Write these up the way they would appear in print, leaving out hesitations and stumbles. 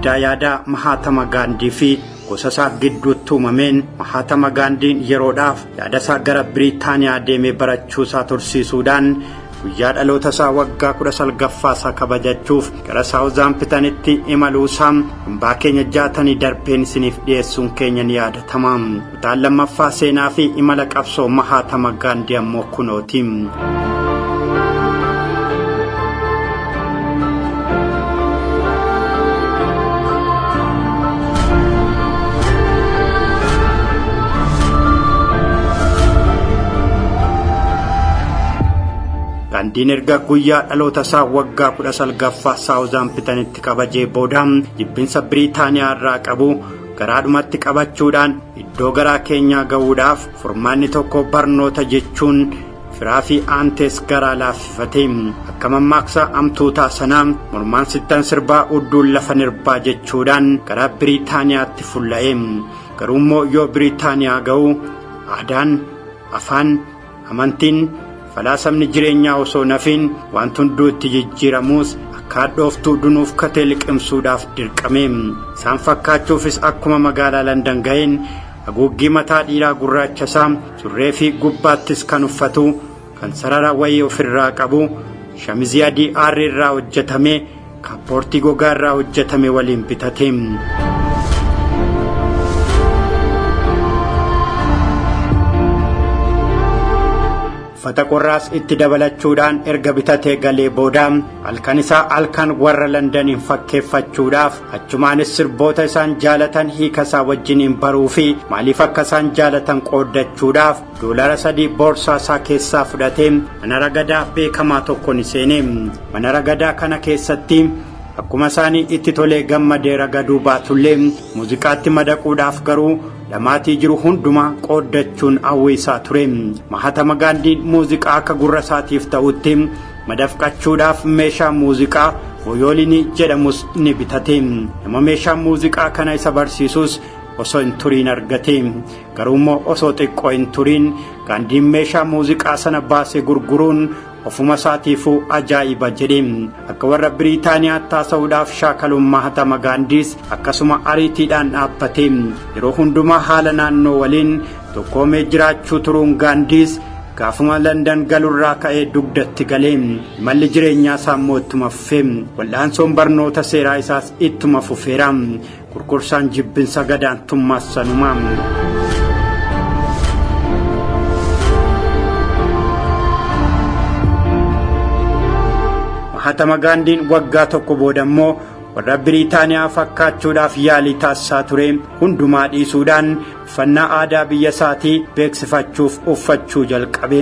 Diddaa yaadaa Mahaatama Gaandii fi gosa isaa gidduutti uumameen Mahaatama Gaandiin yeroodhaaf yaada isaa gara Biriitaaniyaa deemee barachuu isaa tursiisuudhaan guyyaa dhaloota isaa waggaa 19ffaa isaa kabajachuuf gara Saawuzaampitanitti imaluu isaa hambaa keenya jaatanii darbeen isiniif dhiyeessuun keenya ni yaadatama. Kutaan lammaffaa seenaa fi imala qabsoo Mahaatama Gaandii ammoo kunooti. Gaandiin erga guyyaa dhaloota isaa waggaa 19ffaa Saawuzaampitanitti kabajee booda jibbinsa Biriitaaniyaa irraa qabu garaadhumatti qabachuudhaan iddoo garaa keenyaa ga'uudhaaf furmaanni tokko barnoota jechuun firaa fi aantees garaa laaffifate. Akka mammaaksa amtuutaa sanaa mormaan sittan sirbaa udduun lafa nirbaa jechuudhaan gara Biriitaaniyaatti fulla'e. Garuu immoo yoo Biriitaaniyaa ga'u aadaan, afaan, amantiin, falaasamni jireenyaa osoo nafiin wanti hunduu itti jijjiiramuus akka hadhooftuu dunuuf katee liqimsuudhaaf dirqame. Isaan fakkaachuufis akkuma magaalaa Landan ga'een haguuggii mataa dhiiraa gurraacha isaa surree fi gubbaattis kan uffatu kan sarara wayii ofirraa qabu shamizii adii aarri irraa hojjetame kaappoortii gogaa irraa hojjetame waliin bitate. Uffata qorraas itti dabalachuudhaan erga bitatee galee booda halkan isaa halkan warra Londaniin fakkeeffachuudhaaf achumaanis sirboota isaan jaalatan hiika isaa wajjiniin baruu fi maaliif akka isaan jaalatan qooddachuudhaaf $3 boorsaa isaa keessaa fudhatee mana ragadaa beekamaa tokko ni seene. Mana ragadaa kana keessatti akkuma isaanii itti tolee gammadee ragaduu baatullee muuziqaatti madaquudhaaf garuu dhamaatii jiru hundumaa qooddachuun hawwii isaa ture. Mahatama Gaandiin muuziqaa akka gurra isaatiif ta'utti madafqachuudhaaf meeshaa muuziqaa voyoolinii jedhamus ni bitate. Nama meeshaa muuziqaa kana isa barsiisus osoo hin turiin argate. Garuu immoo osoo xiqqoo hin turiin Gaandiin meeshaa muuziqaa sana baasee gurguruun ofuma isaatiifuu ajaa'iba jedhe. Akka warra Biriitaaniyaatti haasa'uudhaaf shaakaluun Mahatama Gaandiis akkasuma ariitiidhaan dhaabbate. Yeroo hundumaa haala naannoo waliin tokkoomee jiraachuu turuun Gaandiis gaafuma Landan galurraa ka'ee dugdatti gale. Imalli jireenyaa isaa immoo ittuma fufe. Wal'aansoon barnoota seeraa isaas ittuma fufeera. Kurkursaan jibbinsa gadaantummaas sanuma. Mahatama Gaandiin waggaa tokko booda immoo warra Biriitaaniyaa fakkaachuudhaaf yaalii taasisaa ture hundumaa dhiisuudhaan uffannaa aadaa biyya isaatii beeksifachuuf uffachuu jalqabe.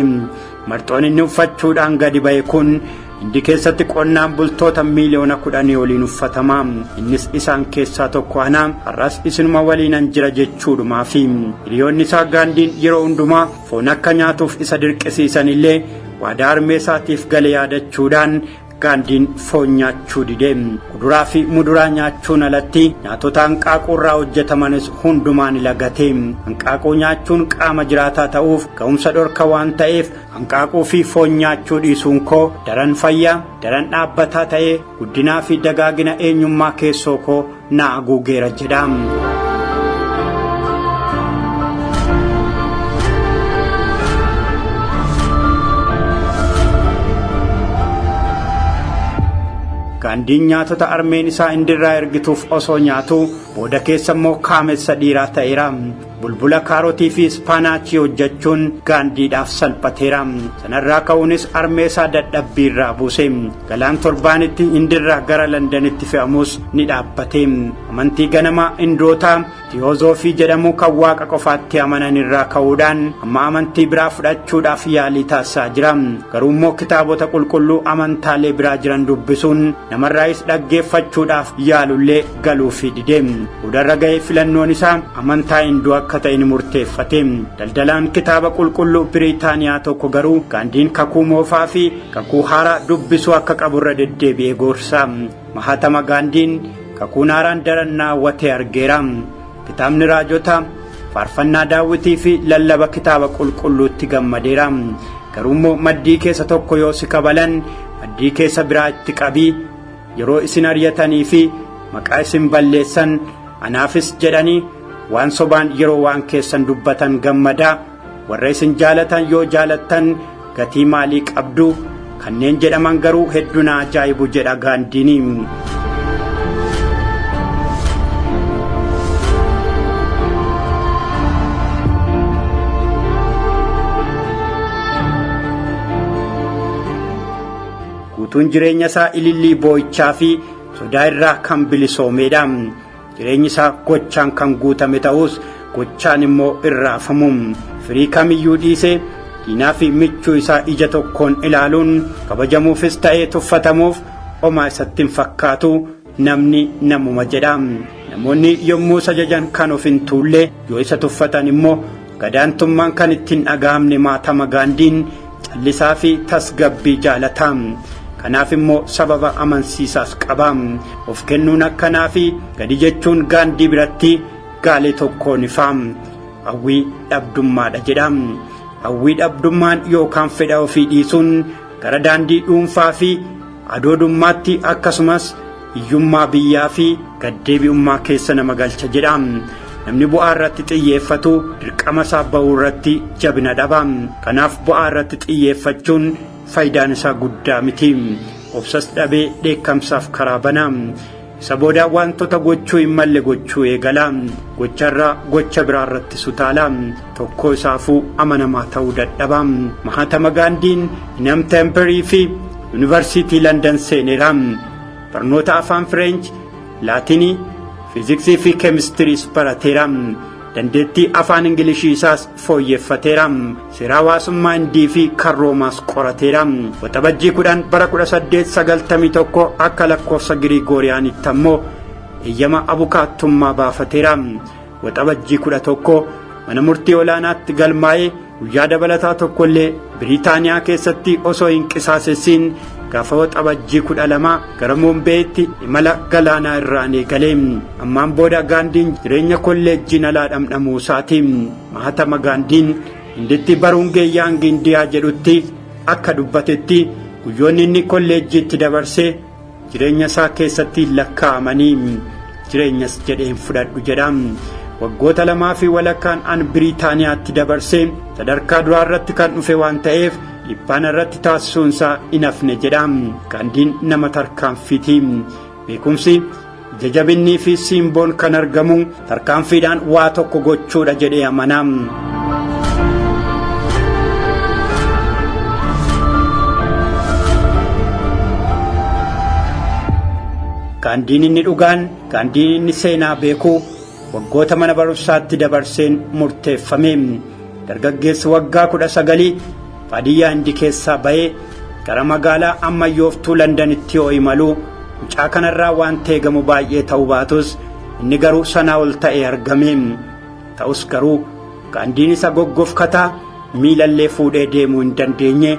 Marxoon inni uffachuudhaan gadi ba'e kun Hindi keessatti qonnaan bultoota miiliyoona 10 oliin uffatama. Innis isaan keessaa tokko ana har'as isinuma waliinan jira jechuudhumaafi. Hiriyoonni isaa Gaandiin yeroo hundumaa foon akka nyaatuuf isa dirqisiisan illee waadaa harmee isaatiif gale yaadachuudhaan Gaandiin foon nyaachuu dide. Kuduraa fi muduraa nyaachuun alatti nyaatota hanqaaquu irraa hojjetamanis hundumaa ni lagate. Hanqaaquu nyaachuun qaama jiraataa ta'uuf ga'umsa dhorka waan ta'eef hanqaaquu fi foon nyaachuu dhiisuun koo daran fayyaa, daran dhaabbataa ta'ee guddinaa fi dagaagina eenyummaa keessoo koo na haguugeera jedha. Gaandiin nyaatota armeen isaa Hindirraa ergituuf osoo nyaatu booda keessa immoo kaamessa dhiiraa ta'eera. Bulbula kaarotii fi ispaanaachii hojjechuun Gaandiidhaaf salphateera. Sanarraa ka'uunis armee isaa dadhabbii irraa buuse. Galaan torbaanitti Hindirraa gara Londanitti fe'amus ni dhaabbate. Amantii ganamaa Hindootaa Tiyozoofii jedhamu kan waaqa qofaatti amanan irraa ka'uudhaan amma amantii biraa fudhachuudhaaf yaalii taasisaa jira. Garuu immoo kitaabota qulqulluu amantaalee biraa jiran dubbisuun namarraayis dhaggeeffachuudhaaf yaalullee galuufii dide. Boodarra ga'ee filannoon isaa amantaa Hinduu akka ta'e ni murteeffate. Daldalaan kitaaba qulqulluu Biriitaaniyaa tokko garuu Gaandiin kakuu moofaa fi kakuu haaraa dubbisuu akka qabu irra deddeebi'ee gorsa. Mahatama Gaandiin kakuun haaraan daran na hawwatee argeera. Kitaabni raajota, faarfannaa daawwitii fi lallaba kitaaba qulqulluutti gammadeera. Garuu immoo maddii keessa tokko yoo si kabalan maddii keessa biraa itti qabii yeroo isin ari'atanii fi Maqaa isin balleessan, anaafis jedhanii waan sobaan yeroo waan keessan dubbatan gammadaa. Warra isin jaalatan yoo jaalattan gatii maalii qabdu? Kanneen jedhaman garuu hedduu na ajaa'ibu jedha Gaandiin. Guutuun jireenya isaa ilillii boo'ichaa fi sodaa irraa kan bilisoomeedha. Jireenyi isaa gochaan kan guutame ta'us gochaan immoo irraafamu. Firii kamiyyuu dhiisee diinaa fi michuu isaa ija tokkoon ilaaluun kabajamuufis ta'ee tuffatamuuf homaa isatti hin fakkaatu. Namni namuma jedha. Namoonni yommuu isa jajan kan of hin tuulle, yoo isa tuffatan immoo gadaantummaan kan ittiin dhaga'amne Mahatma Gaandiin callisaa fi tasgabbii jaalata. Kanaaf immoo sababa amansiisaas qaba. Of kennuun akkanaa fi gadi jechuun Gaandii biratti gaalee tokkoon ifa. Hawwii dhabdummaadha jedha. Hawwii dhabdummaan yookaan fedha ofii dhiisuun gara daandii dhuunfaa fi adoodummaatti akkasumas hiyyummaa biyyaa fi gaddeebi'ummaa keessa nama galcha jedha. Namni bu'aa irratti xiyyeeffatu dirqama isaa bahuu irratti jabina dhaba. Kanaaf bu'aa irratti xiyyeeffachuun faayidaan isaa guddaa miti. Obsas dhabee dheekkamsaaf karaa bana. Isa booda wantoota gochuu hin malle gochuu eegala. Gocharraa gocha biraa irratti sutaala. Tokkoo isaafuu amanamaa ta'uu dadhaba. Mahatma Gaandiin Inam Temperii fi Yuunivarsiitii Landan seeneera. Barnoota afaan Fireench, Laatinii, Fiiziksii fi Keemistiriis barateera. Dandeettii afaan Ingilishii isaas fooyyeffateera. Seera hawaasummaa Hindii fi kan Roomaas qorateera. Waxabajjii 10 bara 1891 akka lakkoofsa Giriigooriyaanitti ammoo eeyyama abukaattummaa baafateera. Waxabajjii 11 mana murtii olaanaatti galmaa'ee guyyaa dabalataa tokkollee Biriitaaniyaa keessatti osoo hin qisaasessiin gaafa waxabajjii 12 gara Moombeeyitti imala galaanaa irraan eegale. Ammaan booda Gaandiin jireenya kolleejjiin alaa dhamdhamuu isaati. Mahatma Gaandiin Hinditti baruun geeyyaang Indiyaa jedhutti akka dubbatetti guyyoonni inni kolleejjiitti dabarse jireenya isaa keessatti lakkaa'amanii jireenyas jedheen fudhadhu jedha. Waggoota 2 fi walakkaan an Biriitaaniyaatti dabarse sadarkaa duraa irratti kan dhufe waan ta'eef dhibbaan irratti taasisuunsaa hin hafne jedha. Gaandiin nama tarkaanfiiti. Beekumsi ija jabinnii fi siimboon kan argamu tarkaanfiidhaan waa tokko gochuudha jedhee amana. Gaandiin inni dhugaan, gaandiin inni seenaa beeku waggoota mana barumsaatti dabarseen murteeffame. Dargaggeessi waggaa 19 baadiyyaa Hindi keessaa ba'ee gara magaalaa ammayyooftuu Londanitti yoo imalu mucaa kanarraa waan teegamu baay'ee ta'uu baatus inni garuu sanaa ol ta'ee argame. Ta'us garuu Gaandiin isa goggofkataa miilallee fuudhee deemuu hin dandeenye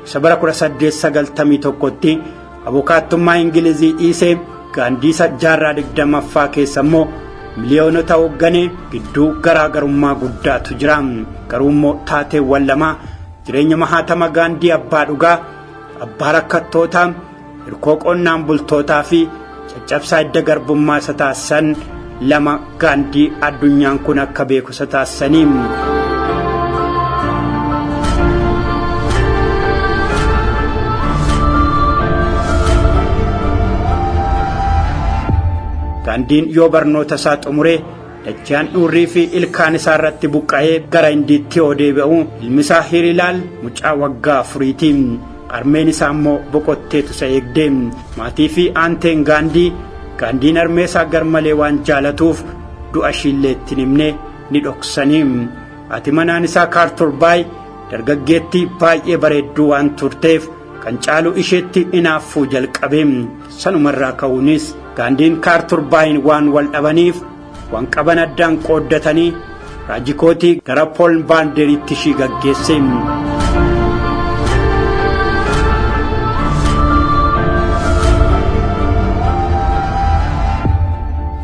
isa bara 1891tti abukaattummaa Ingilizii dhiisee Gaandii isa jaarraa 20ffaa keessa immoo miliyoonota hooggane gidduu garaagarummaa guddaatu jira. Garuu immoo taateewwan lama jireenya Mahatma Gaandii abbaa dhugaa, abbaa rakkattootaa, hirkoo qonnaan bultootaa fi caccabsaa hidda garbummaa isa taasisan lama Gaandii addunyaan kun akka beeku isa taasisanii. Gaandiin yoo barnoota isaa xumure dachaan dhuurrii fi ilkaan isaa irratti buqqa'ee gara Hindiitti yoo deebi'u ilmi isaa Hirilaal mucaa waggaa 4ti. Harmeen isaa immoo boqotteetu isa eegde. Maatii fi aanteen Gaandii Gaandiin harmee isaa garmalee waan jaalatuuf du'a ishiillee itti hin himne ni dhoksanii. Haati manaan isaa Kaarturbaay dargaggeettii baay'ee bareedduu waan turteef kan caalu isheetti hinaaffuu jalqabe. Sanumarraa ka'uunis Gaandiin Kaarturbaayin waan wal dhabaniif waan qaban addaan qooddatanii Raajikootii gara Pool Baanderiitti ishii gaggeesse.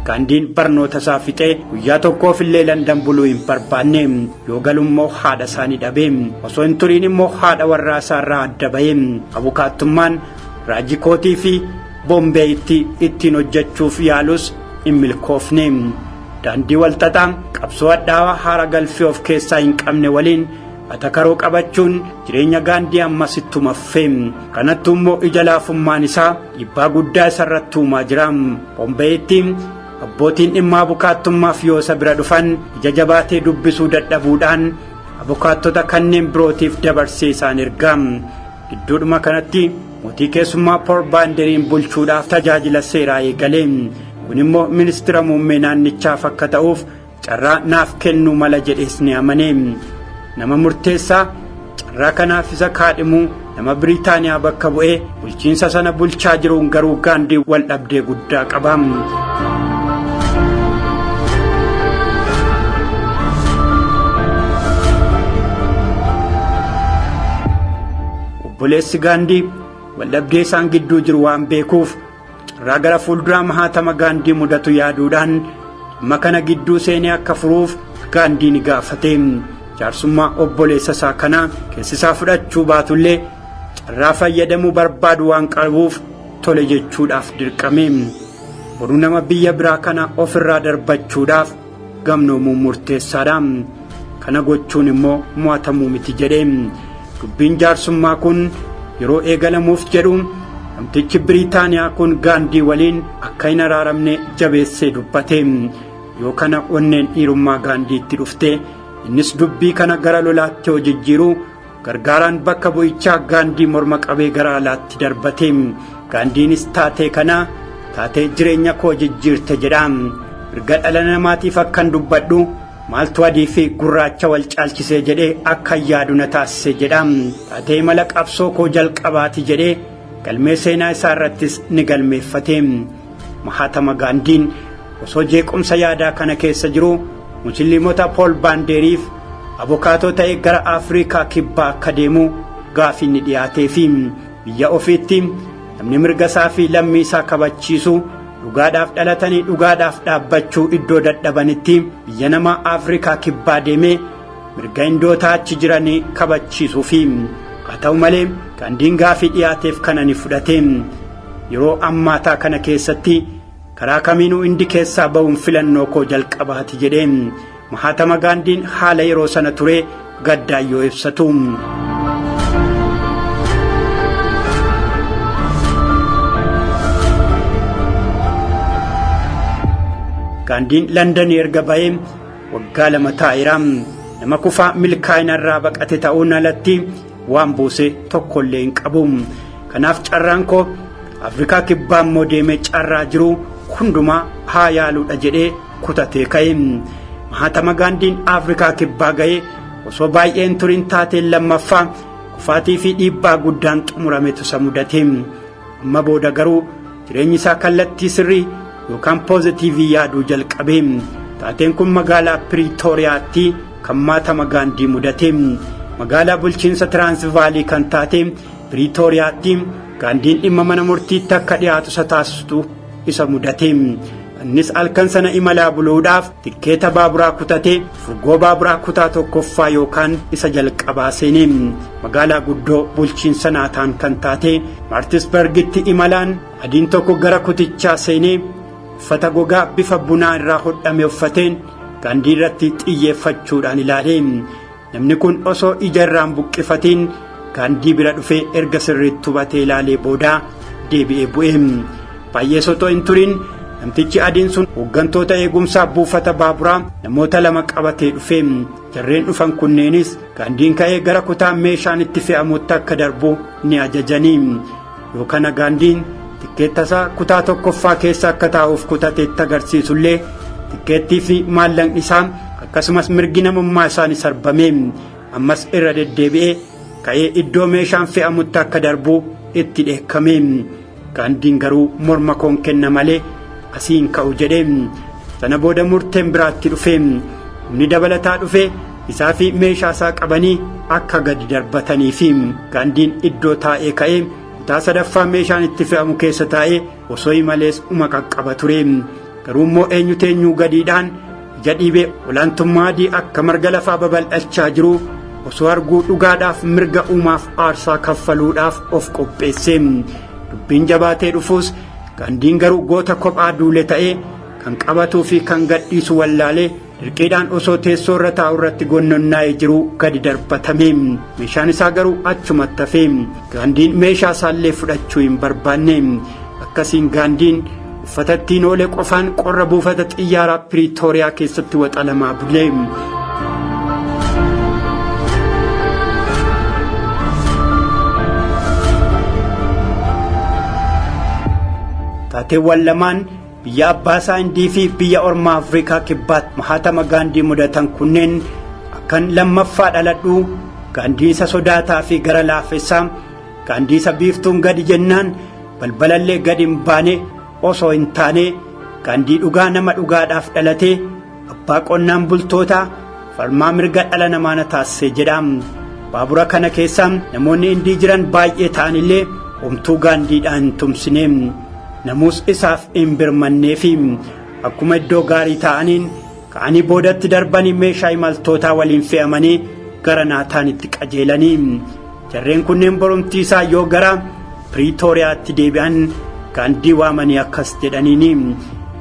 Gaandiin barnoota isaa fixee guyyaa tokkoof illee Landan buluu hin barbaanne. Yoo galu immoo haadha isaa ni dhabe. Osoo hin turiin immoo haadha warraa isaa irraa adda ba'e. Abukaattummaan Raajikootii fi Boombeeyitti ittiin hojjechuuf yaalus hin milkoofne. Daandii walxaxaa qabsoo hadhaawaa haara galfii of keessaa hin qabne waliin atakaroo qabachuun jireenya Gaandii ammas ittuma fufe. Kanattu immoo ija laafummaan isaa dhiibbaa guddaa isarratti uumaa jira. Boombeeyitti abbootiin dhimma abukaattummaaf yoo isa bira dhufan ija jabaatee dubbisuu dadhabuudhaan abukaattota kanneen birootiif dabarsee isaan erga. Gidduudhuma kanatti mootii keessummaa Poorbaanderiin bulchuudhaaf tajaajila seeraa eegale. Kun immoo ministira muummee naannichaaf akka ta'uuf carraa naaf kennuu mala jedhees ni amane. Nama murteessaa carraa kanaaf isa kaadhimuu nama Biriitaaniyaa bakka bu'ee bulchiinsa sana bulchaa jiruun garuu Gaandii wal dhabdee guddaa qaba. Obboleessi Gaandii wal dhabdee isaan gidduu jiru waan beekuuf carraa gara fuulduraa Mahaatama Gaandii mudatu yaaduudhaan dhimma kana gidduu seenee akka furuuf Gaandii ni gaafate. Jaarsummaa obboleessa isaa kanaa keessi isaa fudhachuu baatullee carraa fayyadamuu barbaadu waan qabuuf tole jechuudhaaf dirqame. Boruu nama biyya biraa kana ofirraa darbachuudhaaf gamnoomuun murteessaadha. Kana gochuun immoo mo'atamuu miti jedhe. Dubbiin jaarsummaa kun yeroo eegalamuuf jedhu namtichi Biriitaaniyaa kun Gaandii waliin akka hin araaramne jabeessee dubbate. Yoo kana onneen dhiirummaa Gaandiitti dhufte, innis dubbii kana gara lolaatti yoo jijjiiru gargaaraan bakka bu'ichaa Gaandii morma qabee gara alaatti darbate. Gaandiinis taatee kana taatee jireenya koo jijjiirte jedha. Mirga dhala namaatiif akkan dubbadhu maaltu adii fi gurraacha wal caalchisee jedhee akka yaadu na taasise jedha. Taatee imala qabsoo koo jalqabaati jedhee galmee seenaa isaa irrattis ni galmeeffate. Mahaatama Gaandiin osoo jeequmsa yaadaa kana keessa jiru Musliimota Pool Baandeeriif abukaatoo ta'e gara Afrikaa Kibbaa akka deemu gaafii ni dhiyaatee fi biyya ofiitti namni mirga isaa fi lammii isaa kabachiisu dhugaadhaaf dhalatanii dhugaadhaaf dhaabbachuu iddoo dadhabanitti biyya nama Afrikaa Kibbaa deemee mirga Hindootaa achi jiranii kabachiisuu fi haa ta'u malee Gaandiin gaafii dhiyaateef kana ni fudhate. Yeroo ammaataa kana keessatti karaa kamiinuu Hindi keessaa ba'uun filannoo koo jalqabaati jedhee Mahaatama Gaandiin haala yeroo sana ture gaddaan yoo ibsatu. Gaandiin Londonii erga ba'ee waggaa 2 taa'eera. Nama kufaa milkaa'ina irraa baqate ta'uun alatti waan buuse tokkollee hin qabu. Kanaaf carraan koo Afrikaa Kibbaa immoo deemee carraa jiru hundumaa haa yaaluudha jedhee kutatee ka'e. Mahaatama Gaandiin Afrikaa Kibbaa ga'ee osoo baay'een turin taateen lammaffaa kufaatii fi dhiibbaa guddaan xumurametu isa mudate. Amma booda garuu jireenyi isaa kallattii sirrii yookaan poozitiivii yaaduu jalqabe. Taateen kun magaalaa Piriitooriyaatti kan Mahatama Gaandii mudate. Magaalaa bulchiinsa Tiransvaalii kan taate Piriitooriyaatti Gaandiin dhimma mana murtiitti akka dhiyaatu isa taasistu isa mudate. Innis halkan sana imalaa buluudhaaf tikkeeta baaburaa kutatee furgoo baaburaa kutaa tokkoffaa yookaan isa jalqabaa seene. Magaalaa guddoo bulchiinsa Naataan kan taate Maartisbergitti imalaan adiin tokko gara kutichaa seenee uffata gogaa bifa bunaa irraa hodhame uffateen Gaandii irratti xiyyeeffachuudhaan ilaale. Namni kun osoo ija irraan buqqifatiin Gaandii bira dhufee erga sirriitti hubatee ilaalee booda deebi'ee bu'e. Baay'ee osoo hin turin namtichi adiin sun hooggantoota eegumsaa buufata baaburaa namoota 2 qabatee dhufe. Jarreen dhufan kunneenis Gaandiin ka'ee gara kutaa meeshaan itti fe'amutti akka darbu ni ajajanii. Yoo kana Gaandiin tikkeetta isaa kutaa tokkoffaa keessa akka taa'uuf kutateetti agarsiisullee tikkeettii fi maallaqni isaa akkasumas mirgi namummaa isaa ni sarbame. Ammas irra deddeebi'ee ka'ee iddoo meeshaan fe'amutti akka darbu itti dheekkame. Gaandiin garuu morma koon kenna malee asii hin ka'u jedhe. Sana booda murteen biraatti dhufe. Humni dabalataa dhufe isaa fi meeshaa isaa qabanii akka gadi darbatanii fi Gaandiin iddoo taa'ee ka'ee kutaa sadaffaa meeshaan itti fe'amu keessa taa'ee osoo imalees uma qaqqaba ture. Garuu immoo eenyu teenyuu gadiidhaan ija dhiibee olaantummaa adii akka marga lafaa babal'achaa jiru osoo arguu dhugaadhaaf mirga uumaaf aarsaa kaffaluudhaaf of qopheesse. Dubbiin jabaatee dhufuus Gaandiin garuu goota kophaa duule ta'ee kan qabatuu fi kan gadhiisu wallaalee dirqiidhaan osoo teessoo irra taa'u irratti gonnonnaa'ee jiru gadi darbatame. Meeshaan isaa garuu achumatti hafe. Gaandiin meeshaa isaallee fudhachuu hin barbaanne. Akkasiin Gaandiin uffata ittiin oole qofaan qorra buufata xiyyaaraa Piriitooriyaa keessatti waxalamaa bule. Taateewwan lamaan biyya abbaa isaa Hindii fi biyya ormaa Afrikaa Kibbaatti Mahatama Gaandii mudatan kunneen akkan lammaffaa dhaladhu, Gaandii isa sodaataa fi gara laafessaa, Gaandii isa biiftuun gadi jennaan balbalallee gadi hin baane osoo hin taane, Gaandii dhugaa nama dhugaadhaaf dhalatee abbaa qonnaan bultootaa falmaa mirga dhala namaa na taasise jedha. Baabura kana keessa namoonni Hindii jiran baay'ee ta'anillee homtuu Gaandiidhaan hin tumsine. Namuus isaaf hin birmanneefi. Akkuma iddoo gaarii taa'aniin ka'anii boodatti darbanii meeshaa imaltootaa waliin fe'amanii gara Naataanitti qajeelanii. Jarreen kunneen borumtii isaa yoo gara Piriitooriyaatti deebi'an Gaandii waamanii akkas jedhaniini.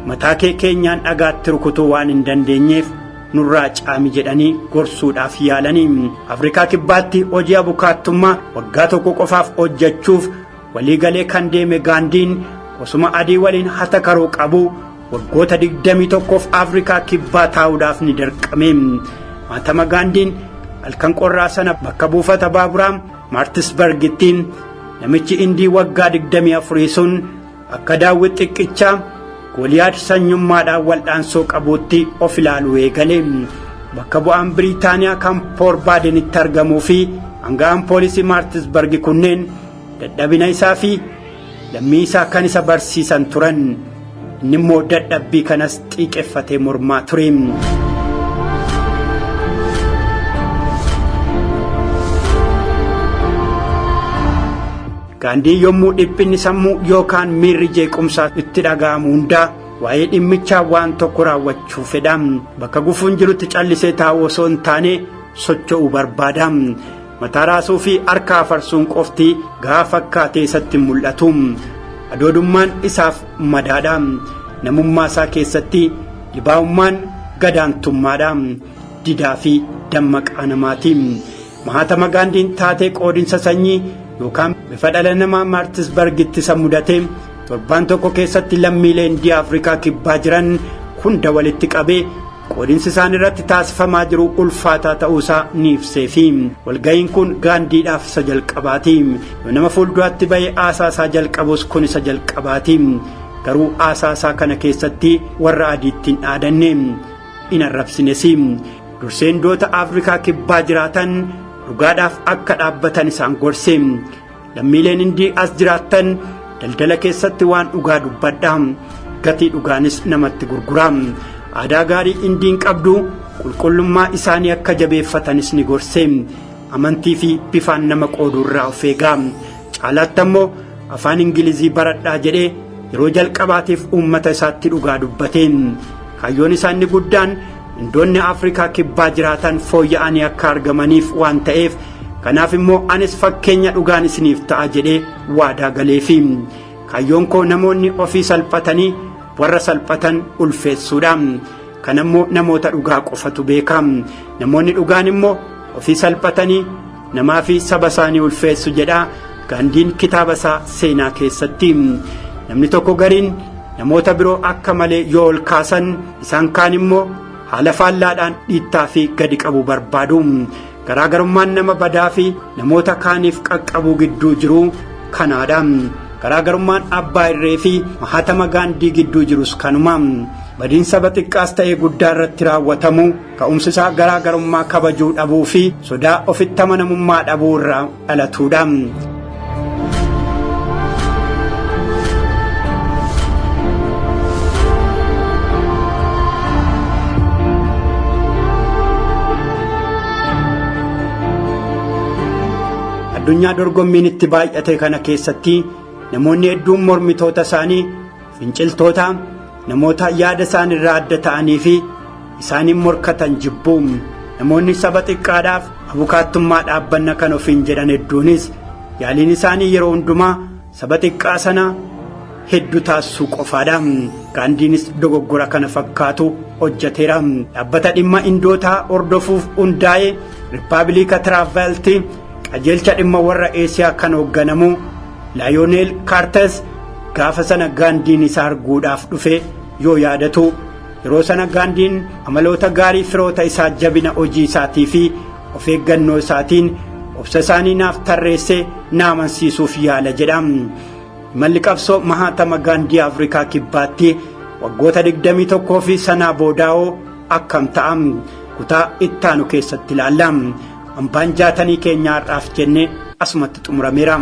Mataa kee keenyaan dhagaatti rukutuu waan hin dandeenyeef nurraa caami jedhanii gorsuudhaaf yaalanii. Afrikaa Kibbaatti hojii abukaattummaa waggaa tokko qofaaf hojjechuuf waliigalee kan deeme Gaandiin osuma adii waliin hatakaruu qabu waggoota 21f Afrikaa Kibbaa taa'uudhaaf ni dirqame. Mahatama Gaandiin halkan qorraa sana bakka buufata baaburaa Maartisbargitti namichi Indii waggaa 24 sun akka Daawwit xiqqichaa Goliyaad sanyummaadhaan wal'aansoo qabuutti of ilaaluu eegale. Bakka bu'aan Biriitaaniyaa kan Poorbaadenitti argamuu fi aanga'aan poolisii Maartisbargi kunneen dadhabina isaa fi lammii isaa kan isa barsiisan turan. Inni immoo dadhabbii kanas xiiqeffatee mormaa ture. Gaandiin yommuu dhiphinni sammuu yookaan miirri jeequmsaa itti dhaga'amu hundaa waa'ee dhimmichaa waan tokko raawwachuu fedha. Bakka gufuun jirutti callisee taa'u osoo hin taane socho'uu barbaada. Mataa raasuu fi harka afarsuun qofti gahaa fakkaatee isatti hin mul'atu. Adoodummaan isaaf madaadha. Namummaa isaa keessatti dhibaa'ummaan gadaantummaadha. Didaa fi dammaqaa namaati. Mahatama Gaandiin taatee qoodinsa sanyii yookaan bifa dhala namaa Maartisbargitti isa mudate torbaan tokko keessatti lammiilee Indii Afrikaa Kibbaa jiran hunda walitti qabee qoodinsi isaan irratti taasifamaa jiru ulfaataa ta'uusaa ni ibseefi. Walga'iin kun Gaandiidhaaf isa jalqabaati. Yoo nama fuulduraatti ba'ee haasaa isaa jalqabus kun isa jalqabaati. Garuu haasaa isaa kana keessatti warra adiitti hin dhaadanne, hin arrabsines. Dursee Indoota Afrikaa Kibbaa jiraatan dhugaadhaaf akka dhaabbatan isaan gorse. Lammiileen Indii as jiraattan daldala keessatti waan dhugaa dubbadha. Gatii dhugaanis namatti gurgura. Aadaa gaarii Indiin qabdu qulqullummaa isaanii akka jabeeffatanis ni gorse. Amantii fi bifaan nama qooduu irraa of eegaa. Caalaatti ammoo afaan Ingilizii baradhaa jedhee yeroo jalqabaatiif uummata isaatti dhugaa dubbate. Kaayyoon isaa inni guddaan Indoonni Afrikaa Kibbaa jiraatan fooyya'anii akka argamaniif waan ta'eef, kanaaf immoo anis fakkeenya dhugaan isiniif ta'a jedhee waadaa galeefi. Kaayyoon koo namoonni ofii salphatanii warra salphatan ulfeessuudha. Kana immoo namoota dhugaa qofatu beeka. Namoonni dhugaan immoo ofii salphatanii namaa fi saba isaanii ulfeessu jedha Gaandiin kitaaba isaa seenaa keessatti. Namni tokko gariin namoota biroo akka malee yoo ol kaasan, isaan kaan immoo haala faallaadhaan dhiittaa fi gadi qabu barbaadu. Garaagarummaan nama badaa fi namoota kaaniif qaqqabuu gidduu jiru kanaadha. Garaagarummaan abbaa irree fi Mahatama Gaandii gidduu jirus kanuma. Badiin saba xiqqaas ta'ee guddaa irratti raawwatamu ka'umsi isaa garaagarummaa kabajuu dhabuu fi sodaa ofitti amanamummaa dhabuu irraa dhalatuudha. Addunyaa dorgommiin itti baay'ate kana keessatti namoonni hedduun mormitoota isaanii, finciltoota, namoota yaada isaan irraa adda ta'anii fi isaaniin morkatan jibbu. Namoonni saba xiqqaadhaaf abukaattummaa dhaabbanna kan ofiin jedhan hedduunis yaaliin isaanii yeroo hundumaa saba xiqqaa sana hedduu taasisuu qofaadha. Gaandiinis dogoggora kana fakkaatu hojjeteera. Dhaabbata dhimma Indootaa hordofuuf hundaa'e Riippaabilika Tiraavelti qajeelcha dhimma warra Eesiyaa kan hoogganamu Laayoneel Kaartes gaafa sana Gaandiin isa arguudhaaf dhufe yoo yaadatu, yeroo sana Gaandiin amaloota gaarii firoota isaa, jabina hojii isaatii fi of eeggannoo isaatiin obsa isaanii naaf tarreesse na amansiisuuf yaala jedha. Imalli qabsoo Mahaatama Gaandii Afrikaa Kibbaatti waggoota 21 fi sanaa boodaa'oo akkam ta'a? Kutaa ittaanu keessatti ilaalla. Hambaan jaatanii keenya har'aaf jenne asumatti xumurameera.